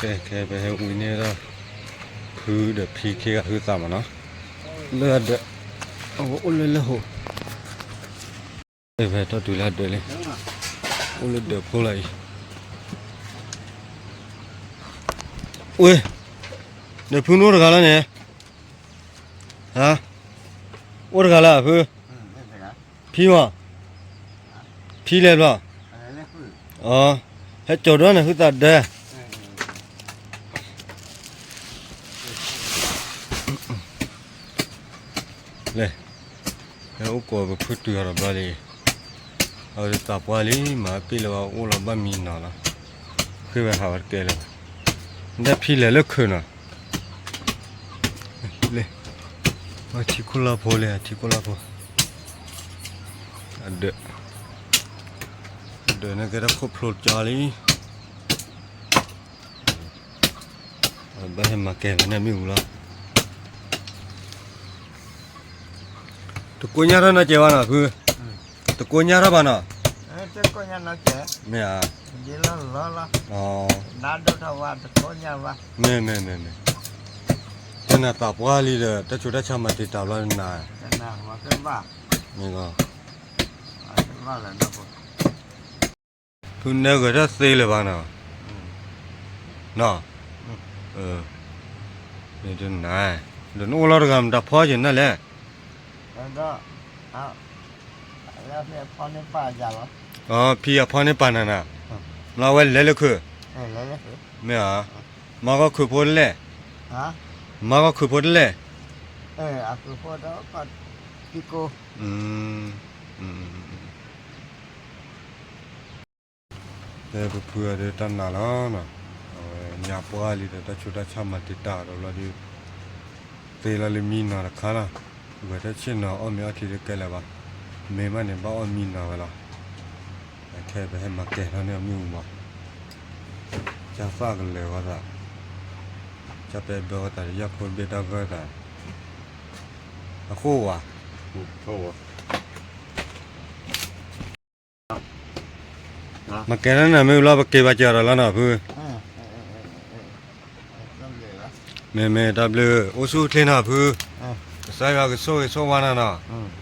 ကဲ ခဲပဟဲဝံၤန့ၣ်ဒီး ဖုဒီးဖံခံဂၤဟုသးမးနီၤ, လၢအဒၢး, အဝဲအိၣ်လၢလၢဟိ, ဖဲထီၣ်တုၤလၢအဒၢးလံ, အိၣ်လၢဒၢးဖိလီၤအံၤ, ဝဲ, ဒီးဖုန့ၣ်အိၣ်တဂၤလီၤန့ၣ်, ဟါ, အိၣ်တဂၤလၢဖု, ဖံမး, ဖံလဲၤဘျီ, ဟဲကၠီၤဒိၣ်န့ၣ်ဟုသးဒၢး လဲၤ, ဟဲအိၣ်ကိးပဖုတုၤအီၤဒီးဘျီလံ, အဝဲသးပှၢ်လံ မၤပ့ၢ်လၢၤဘၣ်အိၣ်လီၤဘၣ်မံနီၤလီၤ, ဃ့ဝဲဟးဝဲတကဲလၢၤဘၣ်, ဒၣ်ဖံလဲၤလၢခုးနီၤ, လဲၤ, အထံခိၣ်လၢဖိလဲၤ အထံခိၣ်လၢဖိ, အဒၢး, အဒၢးန့ၣ်ကဲထီၣ်ခိၣ်ဖျိကၠီလံ ဘၣ်ဟဲမၤကဲၤလီၤန့ၣ်မ့ၣ်အူလီၤ, တကိညၢ်ထီၣ်နီၢ်ကဲးဘၣ်နီၤဖု, တကိညၢ်ထီၣ်ဘၣ်နီၤ, မ့ၢ်ဧါ, မ့ၢ်မ့ၢ်မ့ၢ်မ့ၢ်, တနၤသးပှၢ်လံဒီး တၢ်ဆူးတၢ်ဆါမၤတံာ်တာ်ဘျီတနၤ, မ့ၢ်လီၤ ဖုနဲဂဲၤထီၣ်သ့လၢၤဘၣ်နီၤ, နီၤ, မ့ၢ်တနၤ, ဒီးနအိၣ်လီၤတဂၤမတၤဖီက့ၤနၤလဲၣ်, ဖံအဖီန့ၢ်ပာ်နၤနၤ, မ့ၢ်အဝဲလဲၤလၢခုး, မ့ၢ်ဧါ, မၤဂီၢ်ခုးဖိတလဲၣ်, မၤဂီၢ်ခုးဖိတလဲၣ်, ဖဲပဖုအဒၢးတၢ်နးလီၤ, အဝဲညါပှၢ်လံဒီး တၢ်ဆူးတၢ်ဆါမၤတံာ်တာ်ဒီးဘျီဒီး သ့လီၤလၢမံနီၤတခါလီၤ, ဂဲၤထီၣ်ဆ့ၣ်နီၤအီၣ်မ့ၤအီထံတကဲလၢၤဘၣ်, မ့ၢ်ဘၣ်န့ၣ်ဘၣ်အီၣ်မံနီၤဝဲလီၤ, ခဲပဟဲမၤကဲၤထီၣ်န့ၢ်အီၤမ့ၣ်အူမး, ကၢ်သၣ်ကလဲၤဝဲသး, ကၢ်ပဲဘၢဝဲသးဒီး ယၢ်ဖိတဘ့ၣ်တၢ်ဂၢၢ်သး, အဃိဝဲ မၤကဲၤထီၣ်နၤမ့ၣ်အူလီၤ ပက့ၤဘၣ်ကၠီၤဒီးလီၤနီၤဖု, မ့ၢ်မ့ၢ်တၢ်ဘျုး အိၣ်ဆူၣ်အိၣ်ချ့နီၤဖု, ကစၢ်ယွၤကဆိၣ်ဂ့ၤဆိၣ်ဝါနၤနီၤ